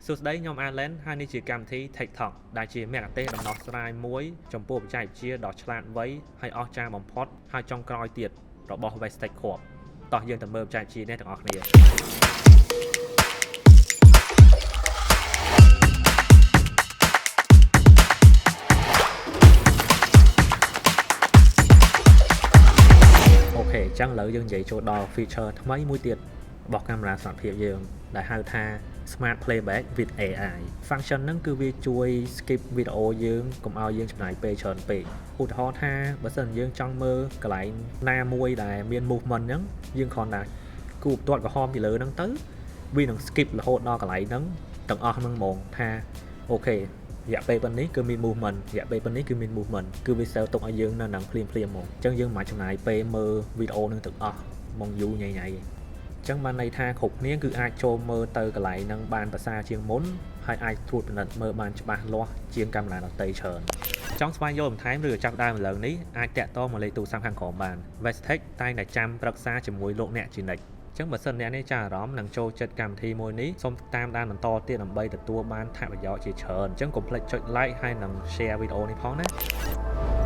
សួស្តីខ្ញុំ Alan ហើយនេះជាកម្មវិធី Tech Talk ដែលជាមគ្គុទ្ទេសក៍ដំណោះស្រាយមួយចំពោះបច្ចេកវិទ្យាដ៏ឆ្លាតវៃហើយអស្ចារ្យបំផុតហើយចុងក្រោយទៀតរបស់ Westech Corp។ តោះយើងទៅមើលបច្ចេកវិទ្យានេះទាំងអស់គ្នា។ OK អញ្ចឹងឥឡូវយើងនិយាយចូលដល់ feature ថ្មីមួយទៀតរបស់កាមេរ៉ាសុវត្ថិភាពយើងដែលហៅថា Smart Playback with AI។ Function ហ្នឹងគឺវាជួយ skip វីដេអូយើងកុំឲ្យយើងចំណាយពេលច្រើនពេកឧទាហរណ៍ថាបើសិនយើងចង់មើលកន្លែងណាមួយដែលមាន movement អញ្ចឹងយើងគ្រាន់តែគូបន្ទាត់ក្រហមពីលើហ្នឹងទៅវានឹង skip រហូតដល់កន្លែងហ្នឹងទាំងអស់ហ្នឹងហ្មងថា OK រយៈពេលប៉ុណ្នេះគឺមាន movement រយៈពេលប៉ុណ្នេះគឺមាន movement គឺវា save ទុកឲ្យយើងនៅហ្នឹងភ្លាមភ្លាមហ្មងអញ្ចឹងយើងមិនបាច់ចំណាយពេលមើលវីដេអូហ្នឹងទាំងអស់ហ្មងយូរញ៉ៃញ៉ៃទេអញ្ចឹងបានន័យថាគ្រប់គ្នាគឺអាចចូលមើលទៅកន្លែងហ្នឹងបានប្រសើរជាងមុនហើយអាចត្រួតពិនិត្យមើលបានច្បាស់លាស់ជាងកាមេរ៉ាដទៃច្រើនចង់ស្វែងយល់បន្ថែមឬចាប់ដើមឥឡូវនេះអាចតាក់ទងមកលេខទូរស័ព្ទខាងក្រោមបាន Westech តែងតែចាំប្រឹក្សាជាមួយលោកអ្នកជានិច្ចចឹងបើសិនអ្នកនេះចាអារម្មណ៍នឹងចូលចិត្តកម្មវិធីមួយនេះសូមតាមដានបន្តទៀតដើម្បីទទួលបានអត្ថប្រយោជន៍ជាច្រើនអញ្ចឹងកុំភ្លេចចុច like ហើយនិង share វីដេអូនេះផងណា។